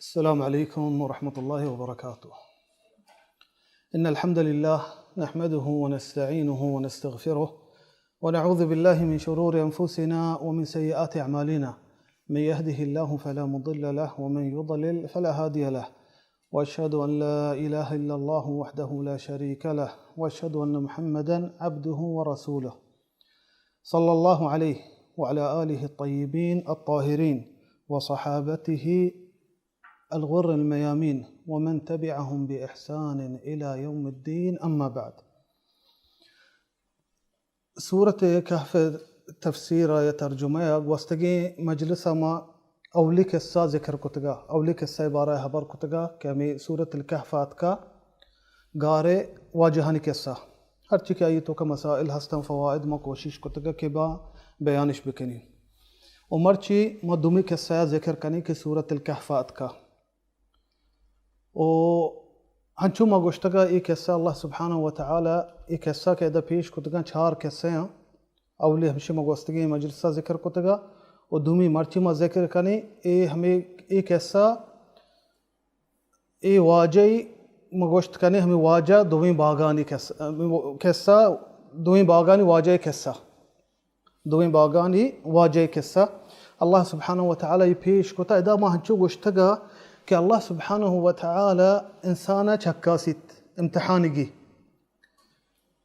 السلام عليكم ورحمة الله وبركاته. إن الحمد لله نحمده ونستعينه ونستغفره، ونعوذ بالله من شرور أنفسنا ومن سيئات أعمالنا. من يهده الله فلا مضل له، ومن يضلل فلا هادي له. وأشهد أن لا إله إلا الله وحده لا شريك له، وأشهد أن محمدا عبده ورسوله، صلى الله عليه وعلى آله الطيبين الطاهرين وصحابته الغر الميامين ومن تبعهم بإحسان إلى يوم الدين، أما بعد. سورة كهف تفسیر یا ترجمہ ءَ گوستگیں مجلس ءَ ما اولی قصہ ذکر کتگا، اولی قصہ ءِ بارہ ءَ حبر کتگا کہ ہمیں سورة الكهف آتکا، گارے واجہانی قصہ، ہرچی کہ آئی توکا مسائل ہستن، فوائد، ما کوشش کتگا کہ با بیانش بکنیں۔ و مرچی ما دومی قصہ ءَ ذکر کنیں کہ سورة الكهف آتکا۔ و ہنچو ما گوشتگا، اے قصہ اللہ سبحانہ و تعالی، اے قصہ کہ ادا پیش کتگاں، چار قصہ ہیں۔ اولی ہمشی ما گوستگیں مجلسا ذکر کتگا، و دومی مرچی ما ذکر کنیں، اے ہمیں، اے قصہ، اے واجہ ما گوشت کنیں، ہمیں واجہ دویں باغانی قصہ، قصہ، دویں باغانی واجہ قصہ۔ دوئیں باگانی واجہ قصہ اللہ سبحانہ و تعالی پیش کتا۔ ادا ما ہنچو گوشتگا کہ اللہ سبحانہ و تعالی انسانا چکاسیت، امتحانی گی،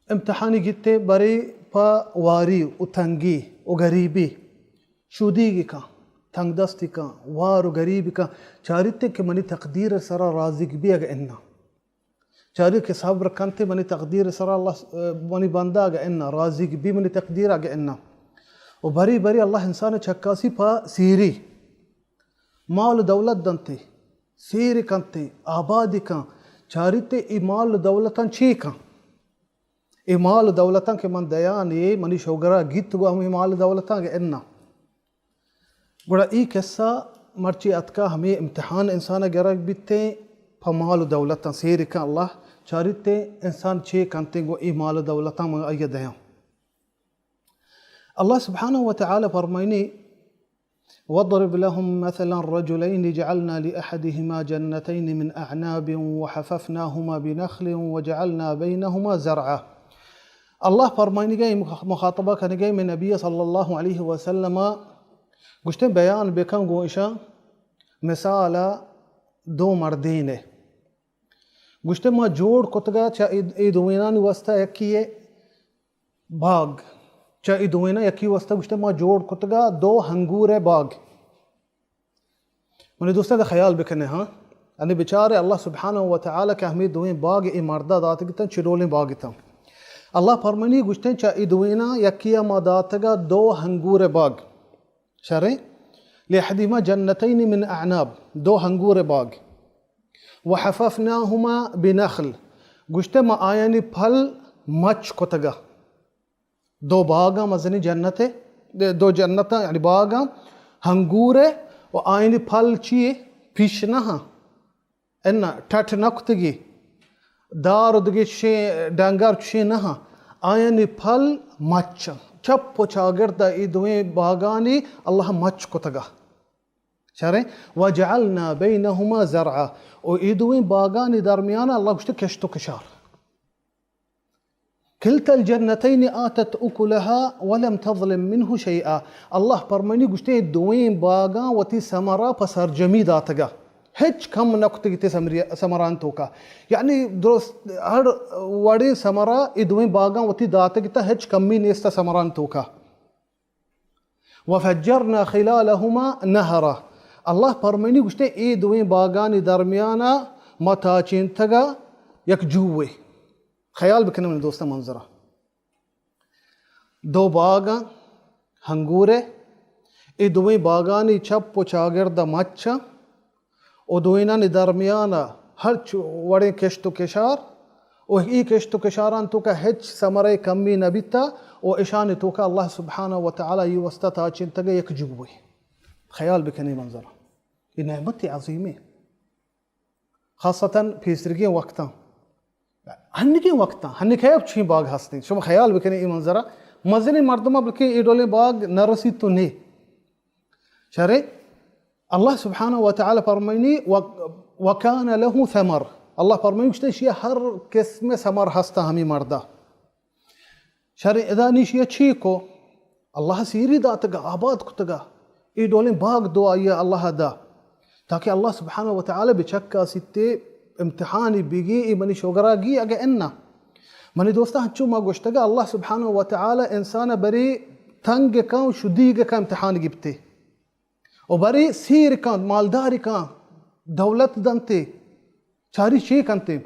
امتحانی گیتے، برے پا واری و تنگی و غریبی شودیگی کن، تنگ دستی کن، وار و غریبی کن، چاریتے کہ منی تقدیر سرا راضی بی اگہ انا۔ چاری کہ صبر کنتے منی تقدیر سرا اللہ، منی بندہ اگہ انا، راضی بی منی تقدیر اگہ انا۔ و بری بری اللہ انسان چکاسی پا سیری، مال و دولت دنتے، سیر کنتے، آبادی کن، چاریتے ای مال و دولتان چی کن؟ ای مال و دولتان کہ من دیانی، منی شوگرا گیت گو ہمیں مال و دولتان اگہ انا۔ گڑا ای قصہ مرچی اتکا ہمے امتحان انسان ء گرگ بیتیں، پہ مال و دولتاں سیر کن اللہ چاریتیں انسان چے کنتیں گوں ای مال و دولتاں من آئی ء دیاں۔ اللہ سبحانہ و تعالی فرمائنی، واضرب لهم مثلا رجلين جعلنا لأحدهما جنتين من أعناب وحففناهما بنخل وجعلنا بينهما زرعا۔ اللہ فرمائنگا، مخاطبہ کنگا میں نبی صلی اللہ علیہ وسلم، گوشتے بیان بکن گوں اشاں مثال دو مردین ء۔ گوشتے ما جوڑ کتگا چہ اے، اے دوینانی واسطہ یکی ء باغ، چہ اے دوینا یکی واسطہ گوشتے ما جوڑ کتگا دو ہنگور ء باغ۔ منی دوستاں، دا خیال بکنے ہاں، یعنی بچارے اللہ سبحانہ و تعالی کہ ہمیں دوئیں باغ اے مردا داتگ اتاں، چہ ڈولیں باغ اتاں۔ اللہ فرمانی گوشتیں، چہ اے دوئینا یکیا ما داتگا دو ہنگور باغ۔ شریں؟ لأحدهما جنتين من أعناب، دو ہنگور باغ۔ وحففناهما بنخل، گوشتے ما آیانی پھل مچ کتگا۔ دو باغاں مزنی جنت ء، دو جنتاں یعنی باغاں ہنگور ء و آئینی پھل چی ء؟ پیش نہ ہاں، انا ٹٹ نہ کتگی، دار و دگہ چشیں ڈنگر چشیں نہ ہاں، آئینی پھل مچ، چپ و چاگرد ء ای دوئیں باغانی اللہ مچ کتگا۔ شریں؟ وجعلنا بینہما زرعا، و ای دوئیں باغانی درمیان اللہ گوشتے کشت و کشار۔ کلتا الجنتین آتت اکلها ولم تظلم منه شیئا۔ اللہ پرمانی گوشتے، دوئیں باگاں وتی ثمرہ پہ سرجمی داتگا، ہچ کم نہ کتگی تے ثمری-، ثمران توکا۔ یعنی درست ہر وڑیں ثمرہ ای دوئیں باگاں وتی داتگی تا، ہچ کمی نیستا ثمران توکا۔ وفجرنا خلالهما نهرا۔ اللہ پرمانی گوشتے، اے دوئیں باگانی درمیانا ما تاچینتگا یک جوے۔ خیال بکنے منی دوستاں منظرہ۔ دو باگاں ہنگورے، اے دوئیں باگانی چپ و چاگرد مچاں، و دوئینانی درمیان ء ہرچ وڑیں کشت و کشار، و ای کشت و کشاران توکا ہچ ثمرے کمی نہ بیتا، و اشانی توکا اللہ سبحانہ و تعالی ای واسطہ تاچینتگ یک جوے۔ خیال بکنی منظر، ای نعمت عظیمے، خاصتاً پیسرگیں وقتاں، ہنگیں وقتاں، ہنگیں چین باغ ہستیں۔ شما خیال بکنی ای منظرہ، مزنیں مردمہ بلکہ ای ڈولیں باغ نہ رسیت تو نے۔ شرے اللہ سبحانہ و تعالی فرمائنی، و، وکان له ثمر۔ اللہ فرمائنی، گوشتے، شی ہر قسم ثمر ہستا ہمی مردا۔ شر ادا نی شی چی کو؟ اللہ سیری داتگا، آباد کتگا۔ اے ڈولیں باغ دو آئی اللہ دا۔ تاکہ اللہ سبحانہ و تعالی بچکاسیتے، امتحانی بگی، اے منی شوگرا گی اگہ انا۔ منی دوستا، ہنچو ما گوشتگا، اللہ سبحانہ و تعالی انسان بری تنگ کن و شدیگ کن امتحان گپتے۔ و بری سیر کن، مالدار کن، دولت دنتے، چاری چی کنتے۔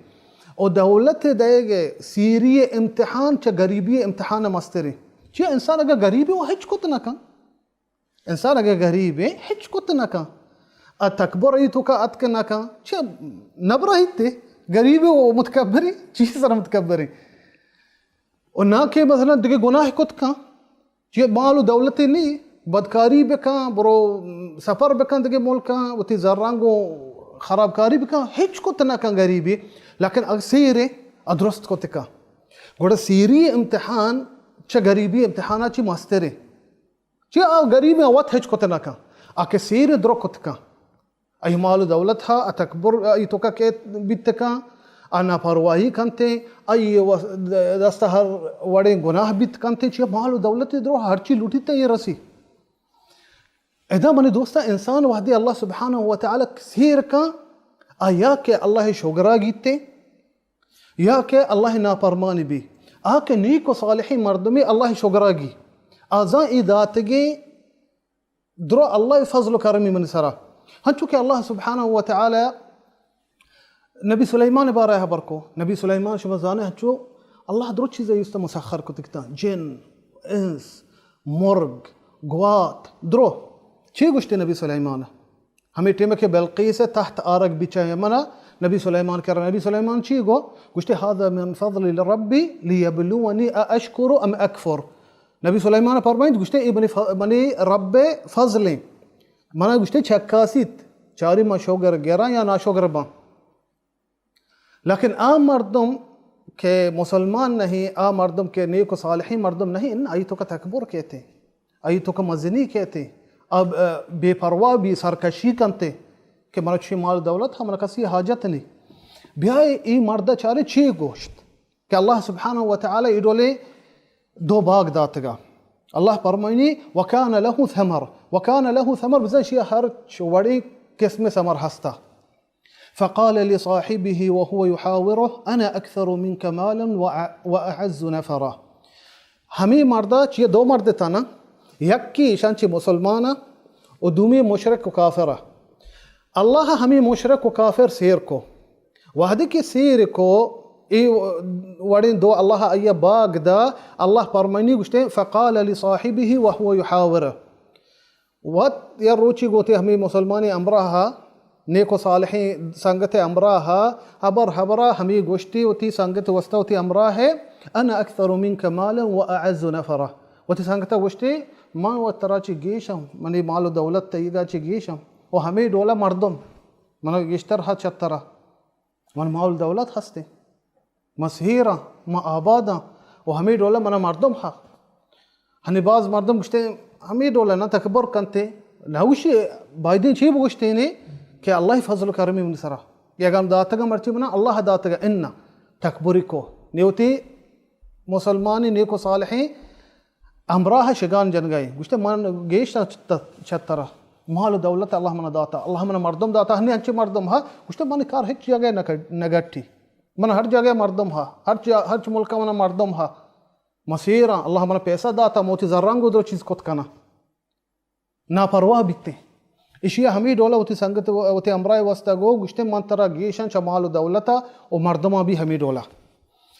و دولت دئیگ سیری امتحان چہ گریبی امتحان مسترے۔ چی انسان اگہ گریبی و ہچ کت نہ کن۔ انسان اگہ گریبیں، ہچ کت نہ کن۔ ا تکبر ای توکا اتک نہ کن۔ چہ نبرہیتے، گریبی و متکبری، چی سر متکبری؟ و نہ کہ مثلاً دگہ گناہ کت کن۔ چی مال و دولتے نی، بدکاری بکن، برو سفر بکن دگہ ملکاں، وتی زرانگ و خرابکاری بکن، ہچ کت نہ کن گریبی۔ لیکن اگہ سیرے، ا درست کت کن۔ گڑا سیری امتحان چہ گریبی امتحانا چی مسترے۔ چی آ گریبیں وت ہچ کت نہ کن۔ آ کہ سیر درو کت کن۔ آئی مال و دولت ہا، آ تکبر آئی توکا کیت بیت کن، آ ناپرواہی کنتے، آئی و-، دست ہر وڑیں گناہ بیت کنتے، چی مال و دولت درو ہرچی لوٹیت یہ رسی۔ ادا منی دوستا انسان وحدی اللہ سبحانہ و تعالی سیر کن، آ یا کہ اللہ شوگرا گیتے، یا کہ اللہ ناپرمانی بی، آ کہ نیک و صالحی مردمی اللہ شوگرا گی، آزاں ای داتگیں درو اللہ فضل و کرمی منی سرا۔ ہنچو کہ اللہ سبحانہ و تعالی نبی سلیمان بارہ حبر کو، نبی سلیمان شما زانے ہنچو اللہ درو چیز ایست مسخر کتگتا، جن، انس، مرگ، گوات، درو۔ چی گوشتے نبی سلیمان؟ ہمیں ٹیم کہ بلقیس تحت آرگ بچہ منا، نبی سلیمان کرا، نبی سلیمان چی گو؟ گوشتے، هذا من فضل ربی لیبلونی ااشکر ام اکفر۔ نبی سلیمان فرمائیت، گوشتے، اے منی ف-، منی رب فضلیں۔ منا گوشتے، چکاسیت، چاری ما شوگر گراں یا ناشوگر باں۔ لیکن آ مردم کہ مسلمان نہیں، آ مردم کہ نیک و صالحیں مردم نہیں، آئی توکا تکبر کیتے، آئی توکا مزنی کیتے، آ، آ، بے پرواہ بی، سرکشی کنتے کہ منا چی مال دولت ہا، منا کسی حاجت نہیں۔ بیائے ای مرد چارے چی گوشت کہ اللہ سبحانہ و تعالی ای ڈولے دو باغ داتگا۔ اللہ فرمائنی، وکان له ثمر، وکان له ثمر، بزن شی ہر چ-، وڑیں قسم ثمر ہستا۔ فقال لصاحبه وهو يحاوره، انا اكثر منك مالا وأع-، واعز نفرا۔ ہمیں مردا چی دو مرد تنا، یکی ایشان چی مسلمانا و دومی مشرک و کافرا۔ اللہ ہمیں مشرک و کافر سیر کو۔ وہدے کہ سیر کو، اے وڑیں دو اللہ آئی باغ دا، اللہ پرمانی گوشتے، فقال لصاحبه وهو يحاوره۔ وت یا روچی گوتے ہمیں مسلمانیں ہمراہ، نیک و صالحیں سنگت ہمراہ، ہبر ہبرا ہمیں گوشتی وتی سنگت وستا وتی ہمراہ، انا اکثر منک مالا و اعز نفرا۔ وتی سنگتا گوشتی، من و ترا چی گیشم، منی مال و دولت تئیگا چی گیشم، و ہمیں ڈولا مردم، من گیشتر ہا چترا۔ من مال دولت ہستیں، من سیراں، من آباداں، و ہمیں ڈولا منا مردم ہا۔ ہنی باز مردم گوشتے، ہمیں ڈولا نہ تکبر کنتے، نہ وشی بایدیں چی بگوشتے نے کہ اللہ فضل و کرمی منی سرا۔ یا گام داتگا مرچی منا اللہ داتگا انا تکبری کو۔ نیوتی مسلمانی نیک و صالحیں ہمراہ شگان جنگائیں۔ گوشتے، من گیشتر چت-، چترا مال و دولت اللہ منا داتا، اللہ منا مردم داتا، ہنی انچے مردم ہا۔ گوشتے، من کار ہچ جگہ نہ کر-، نہ گٹی۔ من ہر جگہ مردم ہا، ہر جا-، ہر چ ملکا منا مردم ہا۔ مسیراں اللہ منا پیسہ داتا، موتی زرانگو درو چیز کت کنا۔ ناپرواہ بیتیں۔ اشیا ہمے ڈولا وتی سنگت و-، وتی ہمراہ واسطہ گو گوشتے، من ترا گیشاں چہ مال و دولتا و مردماں بھی ہمے ڈولا۔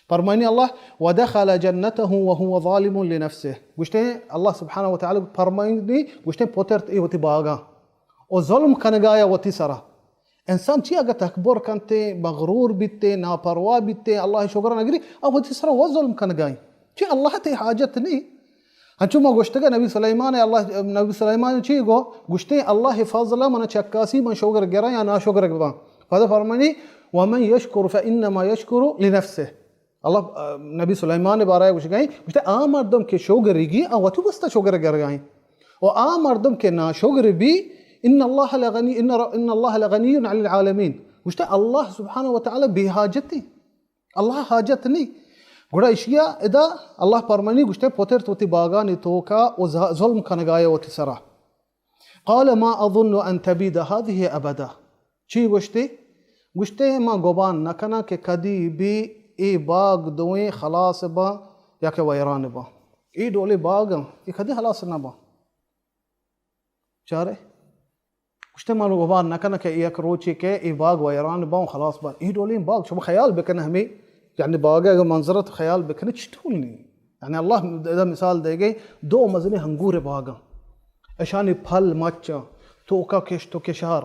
فرمائنی اللہ، ودخل جنته وهو ظالم لنفسه۔ گوشتے اللہ سبحانہ و تعالی فرمائنی، گوشتے پترت اے وتی باغاں و ظلم کنگایا وتی سرا۔ انسان چی اگہ تکبر کنتے، مغرور بیتے، ناپرواہ بیتے، اللہ شکر نگری، او وتی سرا و ظلم کنگائیں۔ چی اللہ تے حاجت نہیں۔ انچو ما گوشتگا نبی سلیمان، اللہ، نبی سلیمان چی گو؟ گوشتے، اللہ فضل من چکاسی من شوگر گرا یا ناشوگر بباں۔ پدا فرمانی، ومن یشکر فانما یشکر لنفسه۔ اللہ، نبی سلیمان بارہ گوشگائیں، گوشتے، آ مردم کہ شوگر گی، آ وتی واسطہ شوگر گرگائیں۔ و آ مردم کہ ناشوگر بی، ان اللہ لغنی، ان ر-، ان اللہ لغنی عن العالمین۔ گوشتے اللہ سبحانہ و تعالی بے حاجتی، اللہ حاجت نہیں۔ گڑا اشیا ادا اللہ پرمانی گوشتے پتر تو تی باغانی توکا و ظ-، ظلم کنگایا وتی سرا۔ قال ما اظن ان تبید هذه ابدا۔ چی گوشتے؟ گوشتے ما گمان نہ کناں کہ کدی بھی اے باغ دوئیں خلاص باں یا کہ ویران باں۔ اے ڈولے باغ اے کدی خلاص نہ باں۔ چارے؟ گوشتے من گمان نہ کناں کہ یک روچے کہ اے باغ ویران باں و خلاص باں۔ اے ڈولیں باغ، شما خیال بکن ہمیں، یعنی باغ اگر منظرت خیال بکن چی ڈول نہیں۔ یعنی اللہ ادا مثال دے گئے، دو مزنیں انگور باغاں، اشانی پھل مچاں، توکا کشت و کشار،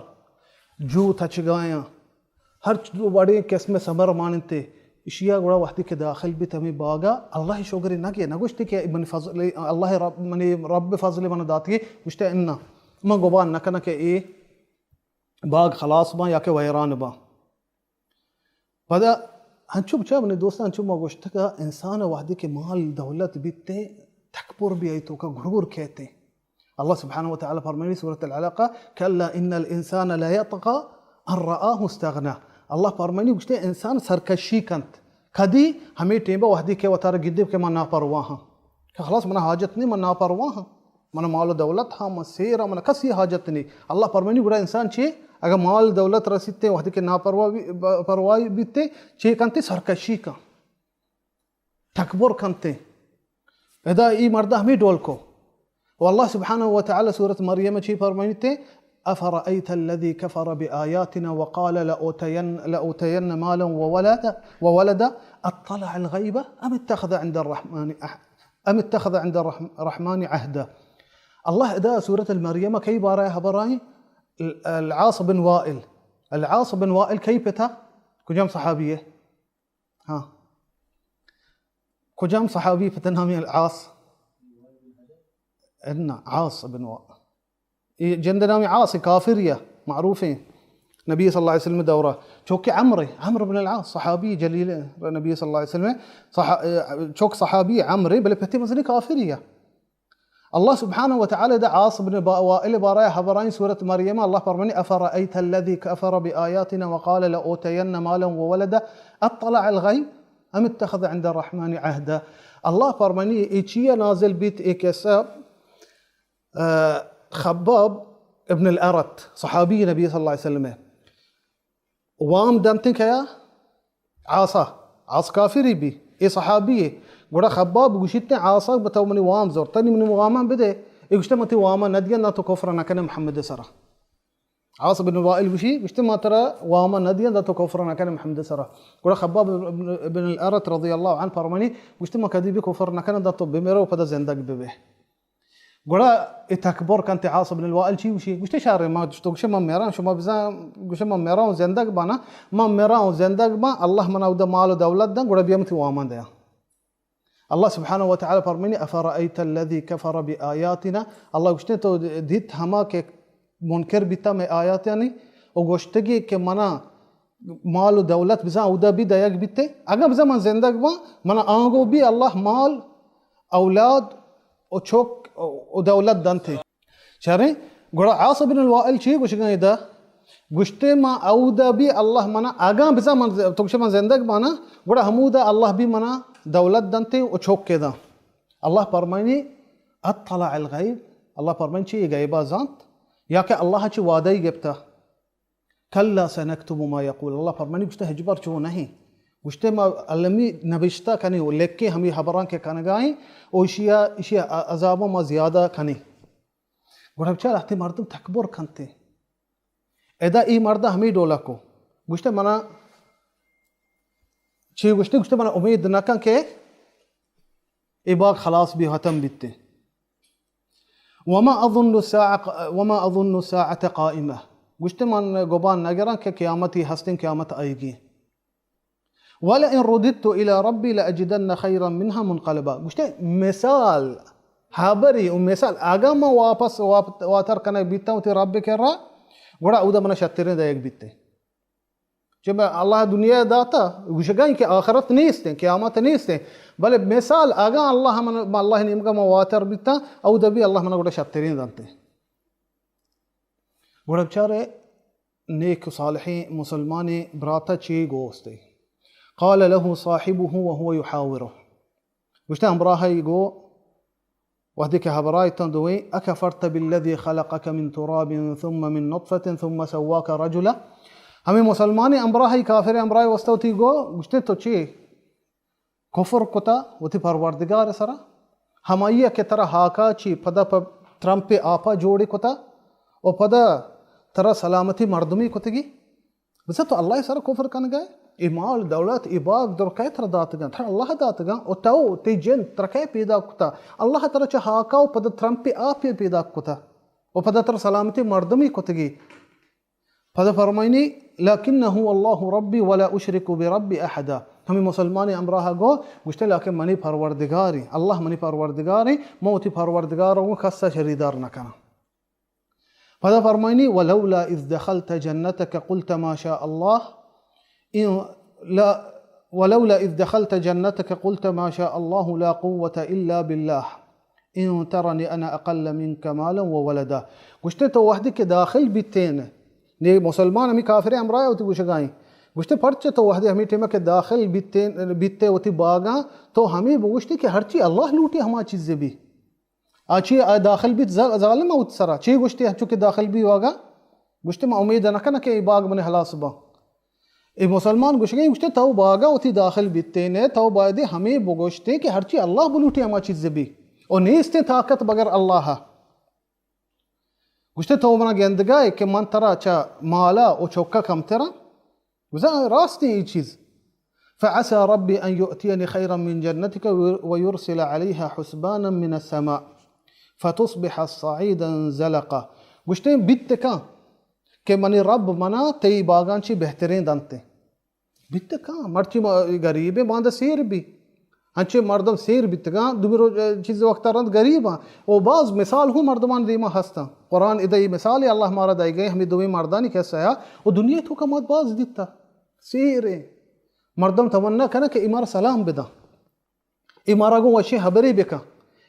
جو تچگایاں، ہر چ-، وڑیں قسم ثمر ماننتے۔ اشیا گڑا وقتی کہ داخل بیت ہمیں باغا، اللہ شگری نہ کہ نہ گوشتے کہ من فضل، اللہ رب، منی رب فضل من داتی، گوشتے انا، من گمان نہ کناں کہ اے باغ خلاص باں یا کہ ویران باں۔ پدا ہنچو بچا منی دوستان، ہنچو ما گوشتگا انسان وحدی کہ مال دولت بیتے، تکبر بھی آئی توکا غرور کہتے۔ اللہ سبحانہ و تعالی فرمانی سورۃ العلق، کلا ان الانسان لیطغی ان رآہ استغنی۔ اللہ فرمانی گوشتے انسان سرکشی کنت۔ کدی؟ ہمیں ٹیمبا وحدی کہ وتارا گندے کہ من ناپرواہ ہاں۔ کہ خلاص منا حاجت نہیں، من ناپرواہ ہاں۔ من مال و دولت ہاں، من سیر ہاں، من کسی حاجت نہیں۔ اللہ فرمانی گڑا انسان چی؟ اگر مال دولت رسیتے وحدی کہ ناپرواہ بی-، پرواہی بیتے، چی کنتے؟ سرکشی کن۔ تکبر کنتے۔ ادا ای مرد ہمیں ڈول کو۔ و اللہ سبحانہ و تعالی سورۃ مریم چی فرمائیتے؟ افرأیت الذی کفر بآیاتنا وقال لأوتین، لأوتین مالا وولدا، وولدا، اطلع الغیب ام اتخذ عند الرحمن اح-، ام اتخذ عند الرحم-، الرحمن عہدا۔ اللہ ادا سورۃ المریم کئی بارہ خبر آئیں؟ العاص بن وائل۔ العاص بن وائل کئی پتا؟ کجام صحابی ہے؟ ہاں۔ کجام صحابی پت نامی العاص؟ انا عاص بن وا-، اے جند نامی عاص کافر یا معروف ہیں۔ نبی صلی اللہ علیہ وسلم دورہ چوکہ عمرو، عمرو بن العاص صحابی جلیل ہیں۔ نبی صلی اللہ علیہ وسلم صح-، چوک صحابی عمرو بلے پتی مزنی کافر یا۔ اللہ سبحانہ و تعالی دا عاص بن با-، وائل بارہ حبرائیں سورۃ مریم، اللہ فرمانی، افرأیت الذی کفر بآیاتنا وقال لأوتین مالا وولدا اطلع الغیب ام اتخذ عند الرحمن عہدا۔ اللہ فرمانی اے چیا نازل بیت، اے قصہ، آ، خباب ابن الارت صحابی نبی صلی اللہ علیہ وسلم ہے۔ وام دنتیں کیا؟ عاصا۔ عاص کافری بی، اے صحابی ہے۔ گڑا خباب گوشیت عاصا، بتو منی وام زرتنی، منی وامان بدے۔ اے گوشتے من تی وامان ندیاں، داں تو کفر نکنے محمد سرا۔ عاص بن وائل گوشی، گوشتے ما ترا وامان ندیاں، داں تو کفر نکنے محمد سرا۔ گڑا خباب بن، بن الارت رضی اللہ عنہ فرمانی، گوشتے ما کدی بھی کفر نکناں، داں تو بمیرو پدا زندگ ببے۔ گڑا اے تکبر کنت، عاص بن الوائل چی گوشی؟ گوشتے شر، ما تو گوشے من میراں، شما بزاں گوشے من میراں و زندگ بانا، من میراں و زندگ باں، اللہ منا اودا مال و دولت داں، گڑا بیا من تی وامان دیاں۔ اللہ سبحانہ و تعالی فرمانی، افرأیت الذی کفر بآیاتنا، اللہ گوشتے تو دیت ہما کہ منکر بیتا مئے آیاتانی و گوشتگی کہ منا مال و دولت بزاں اودا بی دئیگ بیتے، اگاں بزاں من زندگ باں، منا آنگو بی اللہ مال، اولاد و چک و دولت دنتے۔ چاریں؟ گڑا عاص بن الوائل چی گوشگاں ادا؟ گوشتے ما اودا بی اللہ منا، اگاں بزاں من ز-، تو گوشے من زندگ بانا، گڑا ہمودا اللہ بی منا دولت دنتے و چک داں۔ اللہ پرمانی، اطلع الغیب، اللہ پرمانی چی غیبا زانت؟ یا کہ اللہ چی وعدہ گپتا؟ کلا سنکتب ما یقول، اللہ فرمانی گوشتے ہچبر چو نہیں۔ گوشتے ما المی نبشتہ کنیں و لکھیں ہمیں حبراں کہ کنگائیں، و اشیا، اشیا عذاباں ما زیادہ کنیں۔ گڑا بچار اہتے مردم تکبر کنتے۔ ادا ای مردہ ہمیں ڈولا کو۔ گوشتے منا چی گوشتے؟ گوشتے منا امید نکن کہ اے باغ خلاص بی، ختم بیتے۔ وما اظن الساعة، وما اظن الساعة قائمة۔ گوشتے من گمان نگراں کہ قیامتی ہستیں، قیامت آئیگی۔ ولئن رددت الى ربی لاجدن خیرا منها منقلبا۔ گوشتے مثال، حبری و مثال، اگاں من واپس واپ-، واتر کنگ بیتاں وتی رب کرا، گڑا اودا منا شتریں دئیگ بیتے۔ چہ اللہ دنیا داتا، گوشگاں کہ آخرت نیستیں، قیامت نیستیں، بلے مثال اگاں اللہ من، اللہ نیمگا ما واتر بیتاں، اودا بی اللہ منا گڑا شتریں دنتے۔ گڑا بچارے نیک و صالحیں مسلمانیں براتا چے گوستے؟ قال له صاحبه وهو يحاوره، گوشتے ہمراہی گو، وہدے کہ ہبرائی تاں دوئیں، اکفرت بالذی خلقک من تراب ثم من نطفة ثم سواک رجلا، ہمیں مسلمانیں ہمراہی کافر ہمراہی واسطہ وتی گو، گوشتے تو چے کفر کتا وتی پروردگار سرا، ہمائی کہ ترا ہاکا چی پدا پہ ترمپ آپا جوڑی کتا و پدا ترا سلامتی مردمی کتگی؟ بزاں تو اللہ سرا کفر کنگا ئے؟ اے مال دولت، اے باغ در کئے ترا داتگاں؟ ترا اللہ داتگاں۔ و تو، تئی جند ترا کئے پیدا کتا؟ اللہ ترا چہ ہاکا و پدا ترمپ آپی پیدا کتا و پدا ترا سلامتی مردمی کتگی۔ پدا فرمائنی، لکنه الله ربی ولا اشرک بربی احدا۔ ہمیں مسلمان ہمراہ گو، گوشتے، لیکن منی پروردگاری، اللہ منی پروردگاری، من وتی پروردگار گو کسا شریدار نہ کناں۔ پدا فرمائنی، ولولا اذ دخلت جنتك قلت ما شاء الله، ان لا، ولولا اذ دخلت جنتك قلت ما شاء الله لا قوة الا بالله، ان ترني انا اقل منك مالا وولدا۔ گوشتے تو وہدے کہ داخل بیتین، نے مسلمان ہمیں کافر ہمراہ وتی گوشگائیں۔ گوشتے پرچہ تو وہدے ہمیں ٹیمہ کہ داخل بیتین، بیتے وتی باغاں، تو ہمیں بگوشتے کہ ہرچی اللہ لوٹی ہما چیز بی۔ آ چی آ داخل بیت ظا-، ظالم وت سرا۔ چی گوشتے ہنچو کہ داخل بی واگا؟ گوشتے ما امید نہ کناں کہ اے باغ من ہلاس باں۔ اے مسلمان گوشگیں، گوشتے تو باغا وتی داخل بیتے نے، تو باید ہمیں بگوشتے کہ ہرچی اللہ بلوٹی ہما چیز بی۔ و نیستیں طاقت بگر اللہ۔ گوشتے تو منا گندگا ئے کہ من ترا چہ مالا و چوکا کمترا؟ گوشتے راستی اے چیز۔ فعسى ربي ان يؤتيني خيرا من جنتك ويرسل عليها حسبانا من السماء فتصبح صعيدا زلقا۔ گوشتے بیت کن کہ منی رب منا تئی باغان چی بہترین دنتے۔ بیت کن، مرچی ما غریبیں، باندا سیر بی۔ انچیں مردم سیر بیتگاں، دومی روچ، چیز وقتا رند غریباں۔ و باز مثال ہوں مردمان دیما ہستاں۔ قرآن ادا اے مثال اللہ مارا دائیگئے، ہمیں دوئیں مردانی قصہ یا، و دنیا توکا ما باز دیتا۔ سیریں۔ مردم تمنا کناں کہ اے مارا سلام بداں۔ اے مارا گوں وشیں ہبرے بکن۔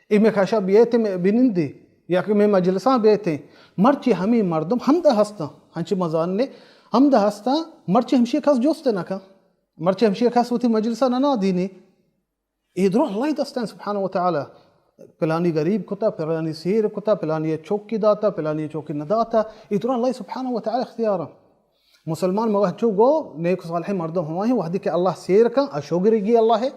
اے مئے کشا بیئیت، مئے بنندی، یا کہ مئے مجلساں بیئیت۔ مرچی ہمیں مردم ہمدا ہستاں، ہنچی مزان نے ہمدا ہستاں، مرچی ہمشی کس جست نہ کن۔ مرچی ہمشی کس وتی مجلسا نہ نادینی۔ اے درو اللہ دستاں سبحانہ و تعالی۔ پلانی غریب کتا، پلانی سیر کتا، پلانی چوکی داتا، پلانی چوکی نہ داتا۔ اے درو اللہ سبحانہ و تعالی اختیار۔ مسلمان مگہ چو گو نیک صالح مردم ہمائیں وہدی کہ اللہ سیر کن، اشوگری گی اللہ ہے۔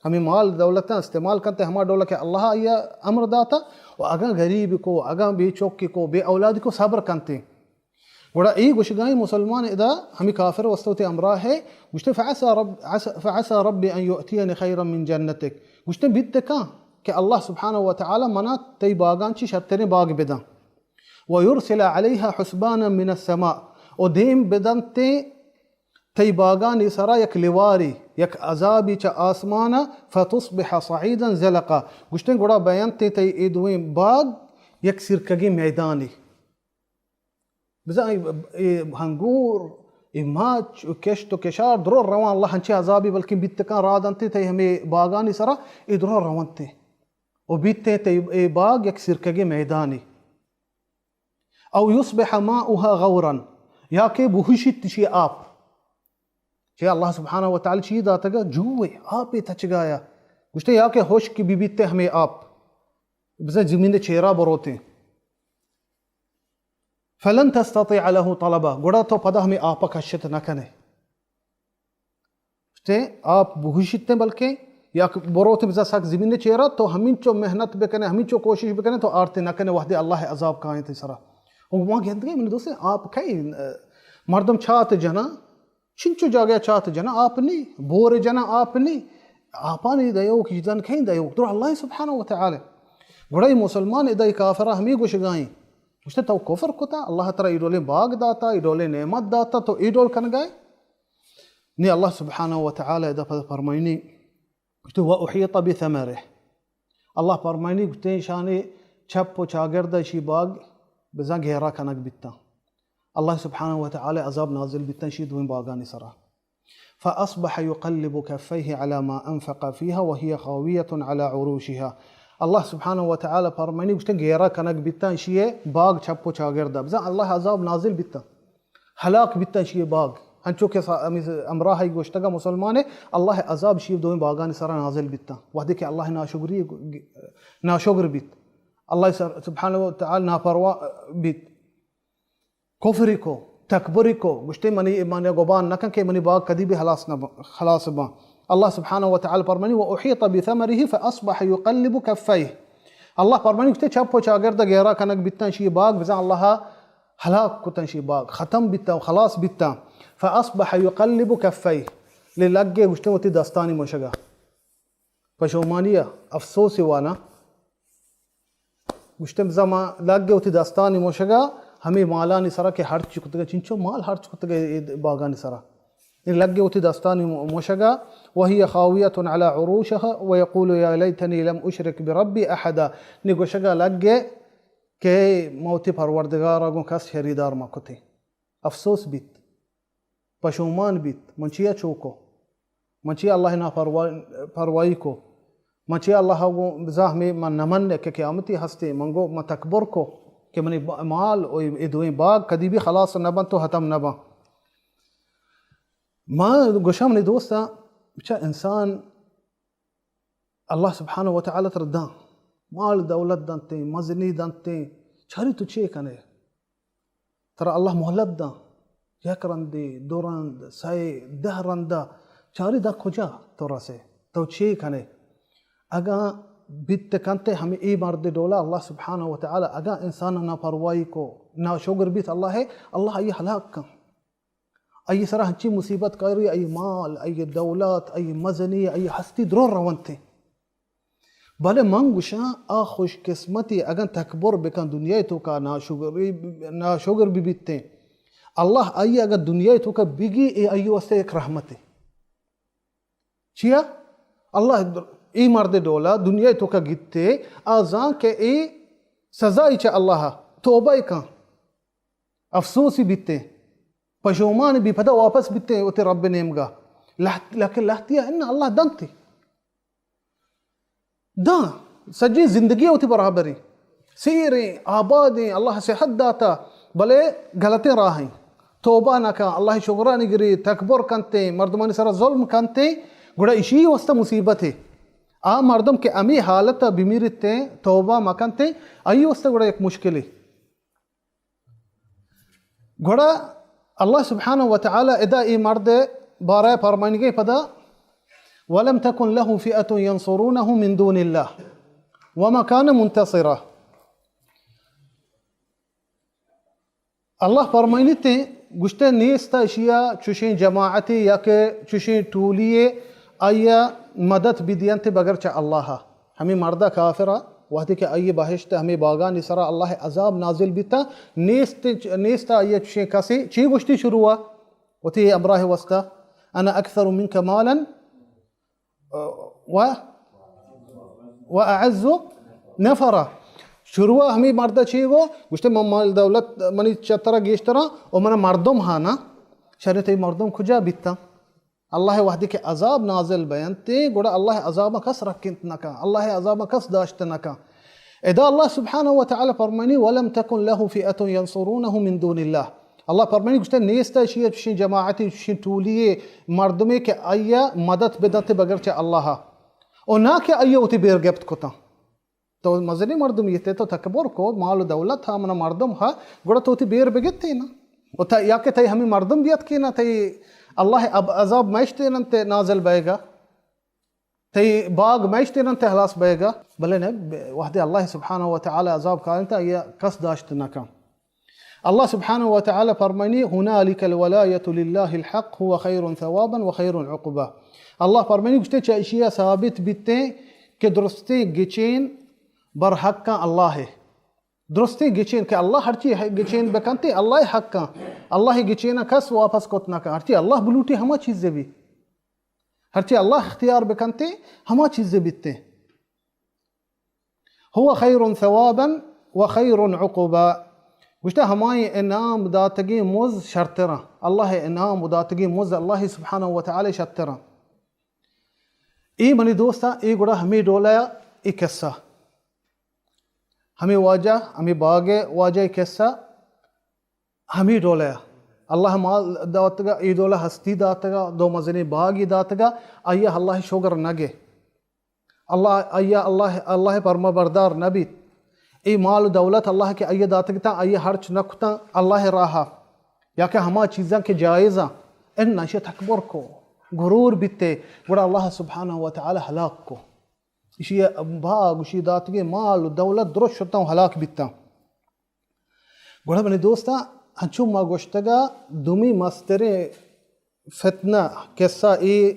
ہمیں مال دولتاں استعمال کنتے ہما ڈولا کہ اللہ آیا امر داتا۔ و اگاں غریب کو، اگاں بے چوکی کو، بے اولاد کو صبر کنتے۔ گڑا اے گوشگائیں مسلمان ادا ہمیں کافر واسطہ وتی ہمراہ ہے، گوشتے، فعسى رب، عسى، فعسى ربي ان يؤتيني خيرا من جنتك۔ گوشتے بیت کن کہ اللہ سبحانہ و تعالی منا تئی باغان چی شتریں باغ بدن۔ ويرسل عليها حسبانا من السماء، و دیم بدنتے تئی باغانی سرا یک لیواری، یک عذابی چہ آسمانا، فتصبح صعيدا زلقا۔ گوشتے گڑا بینتے تئی اے دوئیں باغ یک سرکگیں میدانی۔ بزاں اے، اے ہنگور، اے مچ، اے کشت و کشار درو روان، اللہ ہنچیں عذابی بلکیں بیت کن را دنتے تئی ہمیں باغانی سرا، اے درو رونتے۔ و بیتے تئی اے باغ یک سرکگیں میدانی۔ او يصبح ماؤها غورا، یا کہ بوشیت چی آپ۔ چہ اللہ سبحانہ و تعالی چی داتگا؟ جوئے، آپے تچگایا۔ گوشتے یا کہ ہشک بی بیتے ہمیں آپ۔ بزاں زمین چیرا بروتے۔ فلن تستطيع له طلبا، گڑا تو پدا ہمیں آپ کشت نہ کنے۔ گوشتے آپ بوشیت بلکیں یا کہ بروتے بزاں سک زمین چیرا، تو ہمینچو محنت بکنے، ہمینچو کوشش بکنے، تو آرتے نہ کنے، وہدے اللہ عذاب کائیں تئی سرا۔ و ما گندگے من دوستیں آپ کئی، مردم چات جنا، چنچو جاگہ چات جنا آپ نی، بور جنا آپ نی، آپانی دیوک، جدن کہیں دیوک، درو اللہ سبحانہ و تعالی۔ گڑا اے مسلمان ادا اے کافرہ ہمیں گوشگائیں۔ گوشتے تو کفر کتا، اللہ ترا اے ڈولیں باغ داتا، اے ڈولیں نعمت داتا، تو اے ڈول کنگائے؟ نی اللہ سبحانہ و تعالی ادا پد فرمائنی، گوشتے، واحيط بثمره۔ اللہ فرمائنی گوشتے، شانی چپ و چاگرد اشی باغ بزاں گھیرا کنگ بیتاں۔ اللہ سبحانہ و تعالی عذاب نازل بیتاں شی دوئیں باغانی سرا۔ فأصبح يقلب كفيه على ما أنفق فيها وهي خاوية على عروشها۔ اللہ سبحانہ و تعالی فرمانی گوشتن گیرا کنگ بیتن شیئے باغ چپ و چاگردا، بزن اللہ عذاب نازل بیتن، ہلاک بیتن شیئے باغ۔ انچو کہ سا-، ہمیں امراہ گوشتگا مسلمانے، اللہ عذاب شیئے دوئیں باغانی سرا نازل بیتن۔ وحدے کہ اللہ ناشکری، ناشکر بیت، اللہ سر-، سبحانہ و تعالی ناپرواہ بیت، کفری کو، تکبری کو، گوشتے منی، منی گبان نکن کہ منی باغ کدی بھی خلاص نہ ب-، خلاص باں۔ اللہ سبحانہ و تعالی فرمانی: "و احیط بثمره فاصبح یقلب کفیه۔" اللہ فرمانی گوشتے چپ و چاگرد گیرا کنگ بیتن شی باغ، بزن اللہ ہلاک کتن شی باغ، ختم بیتن، خلاص بیتن۔ فاصبح یقلب کفیه، لے لگے گوشتے وتی دستانی مشگا۔ پشومانی ء افسوس ء وانا۔ گوشتن بزاں ما لگ ء وتی دستانی موشگا ہمے مالانی سرا کہ ہرچ کتگ، چنچو مال ہرچ کتگ اے باگانی سرا۔ اے لگ ء وتی دستانی موشگا، وهي خاوية على عروشها ويقول يا ليتني لم أشرك بربي أحدا۔ نی گوشگا لگ ء کہ ما وتی پروردگارا گوں کس شریدار مہ کتیں۔ افسوس بیت، پشومان بیت، من چیا چو کو؟ من چیا اللہ نا پروا-، پروائی کو؟ من چیا اللہ گوں بزاں ہمے من نمن کہ قیامتی ہستے، من گو من تکبر کو کہ منی با-، مال و اے دوئیں باغ کدی بھی خلاص نہ بنت و ختم نہ بنت۔ ما گوشاں منی دوستاں، بچا انسان اللہ سبحانہ و تعالی ترا داں، مال دولت دنتیں، مزنی دنتیں، چاری تو چے کنے؟ ترا اللہ مہلت داں، یک رندے، دو رند، سئے، دہ رندا، چاری داں کجا تو رسے؟ تو چے کنے؟ اگاں بیت کنتے ہمیں اے مرد ڈولا اللہ سبحانہ و تعالی اگاں انسان نا پروائی کو، نا شگر بیت اللہ ہے، اللہ آئی ہلاک کن۔ آئی سرا ہنچی مصیبت کاری، آئی مال، آئی دولت، آئی مزنی، آئی ہستی درو رونتے۔ بلے من گوشاں، آ خوش قسمتی اگاں تکبر بکن دنیا توکا ناشگر، ناشگر ببیتیں۔ اللہ آئی اگاں دنیا توکا بگی، اے آئی واسطے یک رحمتے۔ چیا؟ اللہ اے مرد ڈولا دنیا توکا گیتے، آ زان کہ اے سزائی چہ اللہ، توبہ کن، افسوسی بیتے، پشومان بی، پدا واپس بیتے وتی رب نیمگا۔ لہت-، لیکن لہتیا انا اللہ دنتے۔ داں، سجیں زندگی وتی برابریں، سیریں، آبادیں، اللہ صحت داتا، بلے غلطیں راہیں۔ توبہ نہ کن، اللہ شگرانی گری، تکبر کنتے، مردمانی سرا ظلم کنتے، گڑا اشی واسطہ مصیبت ہے۔ آ مردم کہ امی حالت بمیرتے، توبہ مکنتے، آئی واسطہ گڑا یک مشکلے۔ گڑا اللہ سبحانہ و تعالی ادا اے مرد بارہ فرمائنگے پدا، ولم تکن له فئة ينصرونه من دون الله وما كان منتصرا۔ اللہ فرمائنیتے، گوشتے نیست اشیا چوشیں جماعتے یا کہ چوشیں ٹولیے آیا مدد بدینتے بگر چہ اللہ۔ ہمیں مردہ کافرہ وہدے کہ آئی بہشت ہمیں باغانی سرا اللہ عذاب نازل بیتا، نیست، نیست آئی چوشیں کسے چی گوشتی شروع وتی امراہ واسطہ، انا اکثر منک مالا و، و اعز نفرا۔ شروع ہمیں مردہ چی گو؟ گوشتے من مال دولت منی چترا گیشترا و من مردم ہانا۔ شرط مردم کجا بیتا؟ اللہ وہدے کہ عذاب نازل بینتے، گڑا اللہ عذاب کس رکنت نکا، اللہ عذاب کس داشت نکا۔ ادا اللہ سبحانہ و تعالی فرمانی، ولم تکن له فئة ينصرونه من دون الله۔ اللہ فرمانی گوشتے، نیست اشی چشیں جماعتی، چشیں ٹولی مردمے کہ آیا مدد بدنتے بگر چہ اللہ۔ و نہ کہ آیا وتی بیر گپت کتا۔ تو مزنی مردم یہ تے، تو تکبر کو، مال و دولت ہا، منا مردم ہا، گڑا تو تی بیر بگتے نا۔ و تا، یا کہ تئی ہمیں مردم بیت کہ نا، تئی اللہ اب عذاب میشتے ننتے نازل بئے گا، تئی باغ میشتے ننتے ہلاس بئے گا، بلے نہ، وہدے اللہ سبحانہ و تعالی عذاب کارنتا، یہ کس داشت نہ کن۔ اللہ سبحانہ و تعالی فرمانی، هنالك الولاية لله الحق هو خير ثوابا وخير عقبا۔ اللہ فرمانی، گوشتے چہ اشیا ثابت بیتے کہ درستیں گچین بر حقاں اللہ ہے۔ درستیں گچین کہ اللہ ہرچی گچین بکنتے، اللہ حقاں، اللہ گچین کس واپس کت نہ کن۔ ہرچی اللہ بلوٹی ہما چیز بھی، ہرچی اللہ اختیار بکنتے، ہما چیز بیتے۔ هو خير ثوابا وخير عقبا۔ گوشتہ ہمائی انعام داتگیں مز شرتراں۔ اللہ انعام داتگیں مز اللہ سبحانہ و تعالی شرتراں۔ اے منی دوستاں، اے گڑا ہمیں ڈولا اے قصہ۔ ہمے واجہ، ہمے باغ ءِ واجہ ءِ قصہ ہمے ڈول ءَ۔ اللہ مال داتگ ءَ، اے ڈول ءَ ہستی داتگ ءَ، دو مزنیں باگے داتگ ءَ، آئی ءَ اللہ ءِ شگر نہ گے۔ اللہ، آئی ءَ اللہ، اللہ ءِ پرما بردار نہ بیت۔ اے مال و دولت اللہ کہ آئی ءَ داتگ اتاں، آئی ءَ ہرچ نہ کتاں اللہ ءِ راہ ءَ، یا کہ ہما چیزاں کہ جائز آں، اناں ایشی ءَ تکبر کو، غرور بیتے، گڑا اللہ سبحانہ و تعالی ہلاک کو۔ ایشی ءِ باگ، ایشی ءِ داتگیں مال و دولت درست شتاں و ہلاک بیتاں۔ گڑا منی دوستاں، انچو ما گوشتگ ءَ، دومی مستریں فتنہ، قصہ، اے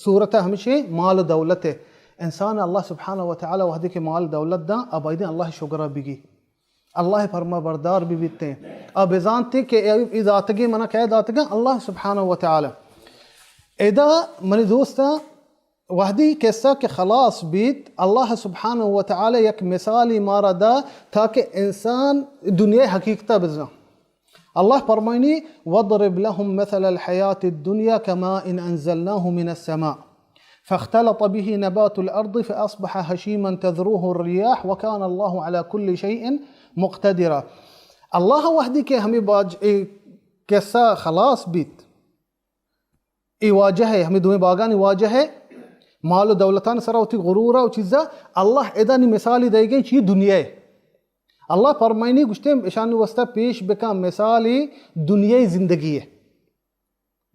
صورت ءَ ہمیش ایں، مال و دولت ءِ۔ انسان ءَ اللہ سبحانہ و تعالی وہدے کہ مال دولت داں، آ بایدیں اللہ ءِ شگر ءَ بگی، اللہ ءِ پرما بردار بہ بیتیں، آ بزانتیں کہ اے، اے داتگیں منا کئے داتگاں؟ اللہ سبحانہ و تعالی۔ ادا منی دوستاں، وہدی قصہ کہ خلاص بیت، اللہ سبحانہ و تعالی یک مثالی مارا دا، تاکہ انسان دنیا ءِ حقیقت ءَ بزان۔ اللہ فرمائنی، وَاضْرِبْ لَهُمْ مَثَلَ الْحَيَاةِ الدُّنْيَا كَمَاءٍ أَنْزَلْنَاهُ مِنَ السَّمَاءِ فَاخْتَلَطَ بِهِ نَبَاتُ الْأَرْضِ فَأَصْبَحَ هَشِيمًا تَذْرُوهُ الرِّيَاحُ وَكَانَ اللَّهُ عَلَى كُلِّ شَيْءٍ مُقْتَدِرًا۔ اللہ وہدی کہ ہمے باج، اے قصہ خلاص بیت، اے واجہ ءِ، ہمے دوئیں باگانی واجہ ءِ، مال و دولتانی سرا وتی غرور ءَ و چیزا، اللہ ادا نی مثالی دئیگیں چی؟ دنیا ءِ۔ اللہ فرمائنی، گوشتے، اشانی واسطہ پیش بکن مثالی دنیای زندگی ءِ۔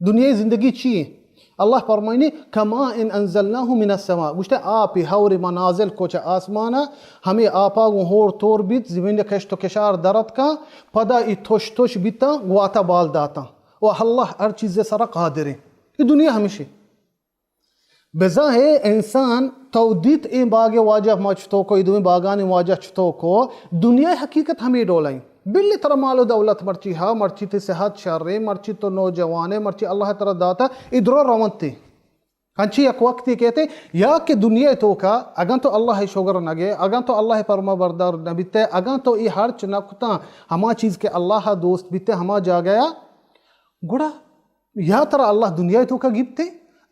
دنیای زندگی چی ایں؟ اللہ فرمائنی، كَمَاءٍ أَنْزَلْنَاهُ مِنَ السَّمَاءِ، گوشتے، آپے ہورے ما نازل کو چہ آسمان ءَ، ہمے آپا گوں ہور تور بیت، زمین ءَ کشت و کشار در اتکاں، پدا ای تش تش بیتاں، گواتا بال داتاں۔ و اللہ ہر چیزے سرا قادر ایں۔ اے دنیا ہمیش ایں۔ بزاں اے انسان تو دیت اے باگ ءِ واجہ ما چتو کو، اے دوئیں باگانی واجہ چتو کو، دنیا ءِ حقیقت ہمے ڈول ایں۔ بلے ترا مال و دولت مرچی ہا، مرچی تئی صحت شر ایں، مرچی تو نوجوان ئے، مرچی اللہ ترا داتا، اے درو رونت ایں۔ انچیں یک وقتے کئیت، یا کہ دنیا ءِ توکا اگاں تو اللہ ءِ شگر نہ گئے، اگاں تو اللہ ءِ پرما بردار نہ بیتے، اگاں تو اے ہرچ نہ کتاں، ہما چیز کہ اللہ ءَ دوست بیتے، ہما جاگہ ءَ، گڑا یا ترا اللہ دنیا ءِ توکا گیپتے،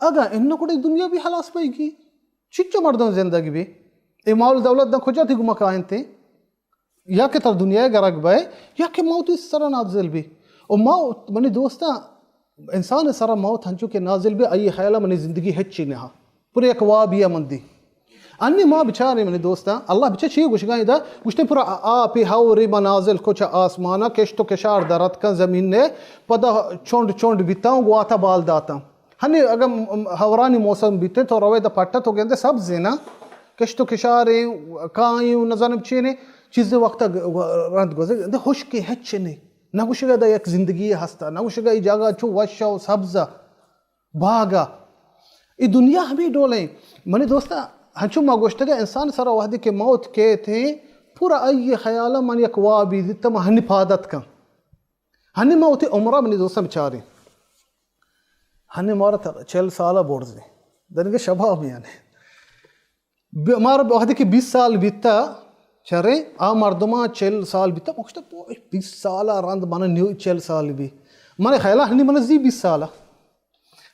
اگاں اناں گڑا اے دنیا بھی ہلاس بئیگی۔ چنچو مردم زندگ بی؟ اے مال دولت داں کجا تئی گوما کاینت؟ یا کہ ترا دنیا ءَ گرگ بئے، یا کہ موت تئی سرا نازل بی۔ و موت، منی دوستاں، انسان ءِ سرا موت ہنچو کہ نازل بی، آئی خیال ءَ منی زندگی ہچی نہ ہا۔ پورا یک وابی ءَ من دی۔ انی ما بچاریں منی دوستاں، اللہ بچار چی گوشگا ایں ادا؟ گوشتے، پورا آپے ہورے ما نازل کو چہ آسمانا، کشت و کشار در اتکاں زمین ءَ، پدا چنڈ چنڈ بیتاں و گواتا بال داتاں۔ ہنی اگاں م-، م-، ہورانی موسم بیتے تو روے دا پٹا تو گندے سبز ایں نا، کشت و کشار ایں، کائیں و نزانم چی ایں، چیزے وقتا گ-، گ-، رند گوزے، گندے ہشکیں، ہچ نہ ایں۔ نہ گوشگا دا یک زندگی ہستا، نہ گوشگا ای جاگہ چو وش و سبز ءَ، باگ ءَ۔ ای دنیا ہمے ڈول ایں۔ منی دوستاں، ہنچو ما گوشتگ، انسان سرا وہدے کہ موت کیت ایں، پورا آئی خیال ءَ من یک وابی دیتا، من ہنی پاد اتکاں۔ ہنی ما وتی عمرا منی دوستاں بچاریں۔ ہنی مارا تا چل سال ءَ برز ایں۔ دنگے شباب یعنی۔ ب-، مارا وہدے کہ بیست سال بیتا، چرے، آ مردماں چل سال بیتا، ما گوشتا، پوش بیست سال ءَ رند من نیو چل سال بی۔ من خیال ءَ ہنی من زی بیست سال ءَ۔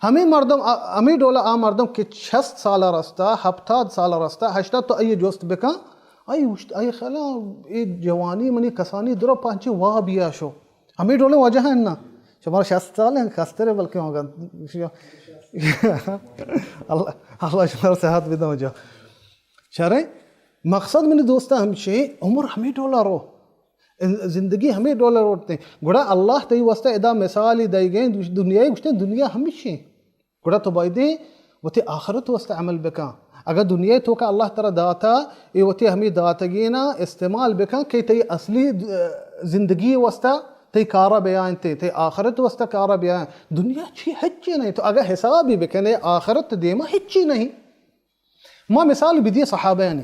ہمے مردم، آ، ہمے ڈول ءَ آ مردم کہ شست سال ءَ رستا، ہپتاد سال ءَ رستا، ہشتاد، تو آئی جست بکن، آئی اوشت-، آئی خیال ءَ اے جوانی منی کسانی درا پنچیں وابی ءَ شو۔ ہمے ڈولیں واجہ انت نا۔ شمارا شست سال ایں، کستر ایں، بلکہ مگن۔ اللہ، اللہ شمارا صحت بدنت واجہ۔ چرے؟ مقصد منی دوستاں ہمشیں، عمر ہمے ڈولا رو۔ زندگی ہمے ڈولا روت ایں۔ گڑا اللہ تئی واسطہ ادا مثالی دئیگیں، دنیا ءَ گوشتیں، دنیا ہمشیں۔ گڑا تو بایدیں وتی آخرت واسطہ عمل بکن۔ اگاں دنیا ءِ توکا اللہ ترا داتا، اے وتی ہمے داتگینا استعمال بکن کہ تئی اصلی، اه، زندگی واسطہ تئی کارا بیاینت، تئی آخرت واسطہ کارا بیاینت۔ دنیا چی؟ ہچی نہ ایں۔ تو اگاں حسابی بکنے، آخرت دیما ہچی نہ ایں۔ ما مثال بدیے صحابیانی،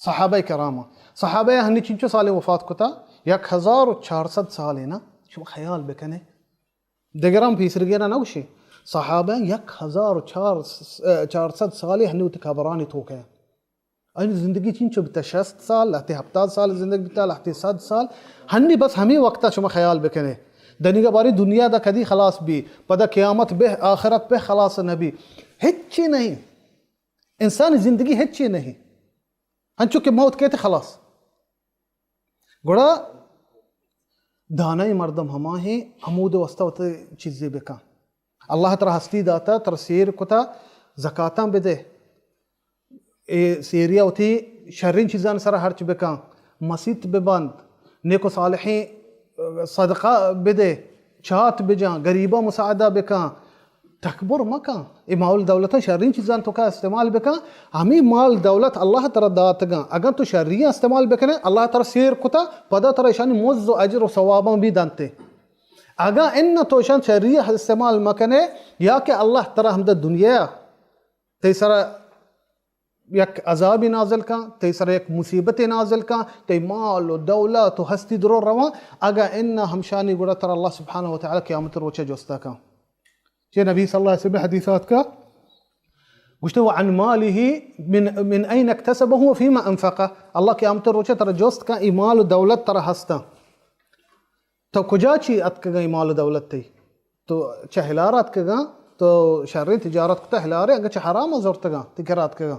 صحابہ کرام، صحابہ ہنی چنچو سالیں وفات کتا؟ یک ہزار و چار سد سالیں نا۔ شما خیال بکنے۔ دگراں پیسرگینا نہ گوشی۔ صحابہ یک ہزار و چار، چار سد سالے ہنی وتی قبرانی توکا۔ آئی زندگی چنچو بیتا؟ شست سال، لہتے ہپتاد سال زندگ بیتا، لہتے سد سال۔ ہنی بس ہمے وقتا شما خیال بکنے۔ دنیگا باری دنیا دا کدی خلاص بی، پدا قیامت بہ، آخرت بہ خلاص نہ بی۔ ہچی نہ ایں۔ انسانی زندگی ہچی نہ ایں۔ انچو کہ موت کیت خلاص۔ گڑا دانائیں مردم ہما ہیں، ہمود واسطہ وت چیزے بکن۔ اللہ ترا ہستی داتا، ترا سیر کتا، زکاتاں بدے، اے سیریا وتی شرین چیزان سرا ہرچ بکن، مسیت ببند، نیک و صالحیں صدقہ بدے، چات بجان، غریباں مساعدہ بکن، تکبر مکن۔ اے مال دولتاں شرین چیزان تو کا استعمال بکن۔ ہمیں مال دولت اللہ ترا داتگاں، اگر تو شریاں استعمال بکنے، اللہ ترا سیر کتا، پدا ترا اشانی مز و اجر و ثواباں بھی دنتے۔ اگاں ان تو اشان شریہ استعمال مکنے، یا کہ اللہ ترا ہمدا دنیا تئی سرا یک عذابی نازل کن، تئی سرا یک مصیبت نازل کن، تئی مال و دولت و ہستی درو روان، اگاں ان ہمشانی گڑا ترا اللہ سبحانہ و تعالی قیامت روچ جستا کن۔ چہ نبی صلی اللہ علیہ وسلم حدیثات کا گوشتے، وعن ماله من، من اين اكتسبه وفيما انفقه۔ اللہ قیامت روچ ترا جست کن، ای مال و دولت ترا ہستاں۔ تو کجا چی اتکگاں ای مال و دولت تئی؟ تو چہ ہلار اتکگاں، تو شریں تجارت کتا ہلارے، اگاں چہ حرام زرتگاں، تئی کرا اتکگاں۔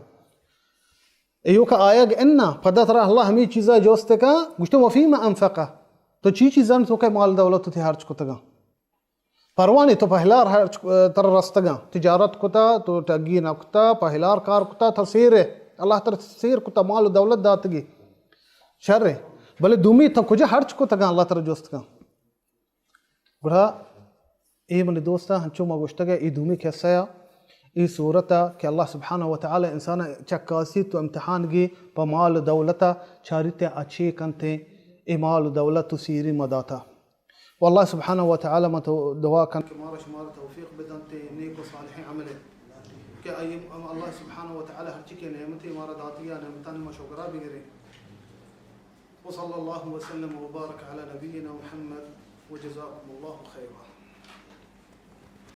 ایوکا آیگ انا، پدا ترا اللہ ہمیں چیزا جوست کن، گوشتے، وفیما انفقه۔ تو چی چیزاں تو کہ مال دولت تئی ہرچ کتگاں؟ پروانی تو پہ ہلار ہرچ ترا رستگاں، تجارت کتا، تو ٹگی نہ کتا، پہ ہلار کار کتا، تو سیرے، اللہ ترا سیر کتا، مال و دولت داتگی۔ شرے۔ بلے دومی تو کجا ہرچ کتگاں، اللہ ترا جوست کن۔ گڑا اے منی دوستاں، ہنچو ما گوشتگ ء اے دومی قصہ ء، اے صورت ء کہ اللہ سبحانہ و تعالی انسان ء چکاسیت و امتحان گی پہ مال و دولت ء، چاریت ء چے کنت، اے مال و دولت و سیری ما داتا۔ و اللہ سبحانہ و تعالی ما تو دعا کن کہ مارا شمارا توفیق بدنت نیک و صالحیں عمل ء، کہ آئی اللہ سبحانہ و تعالی ہرچی کہ نعمت مارا داتی، آ نعمتانی ما شکرا بگریں۔ وصلى الله وسلم وبارك على نبينا محمد، وجزاكم الله خيرا.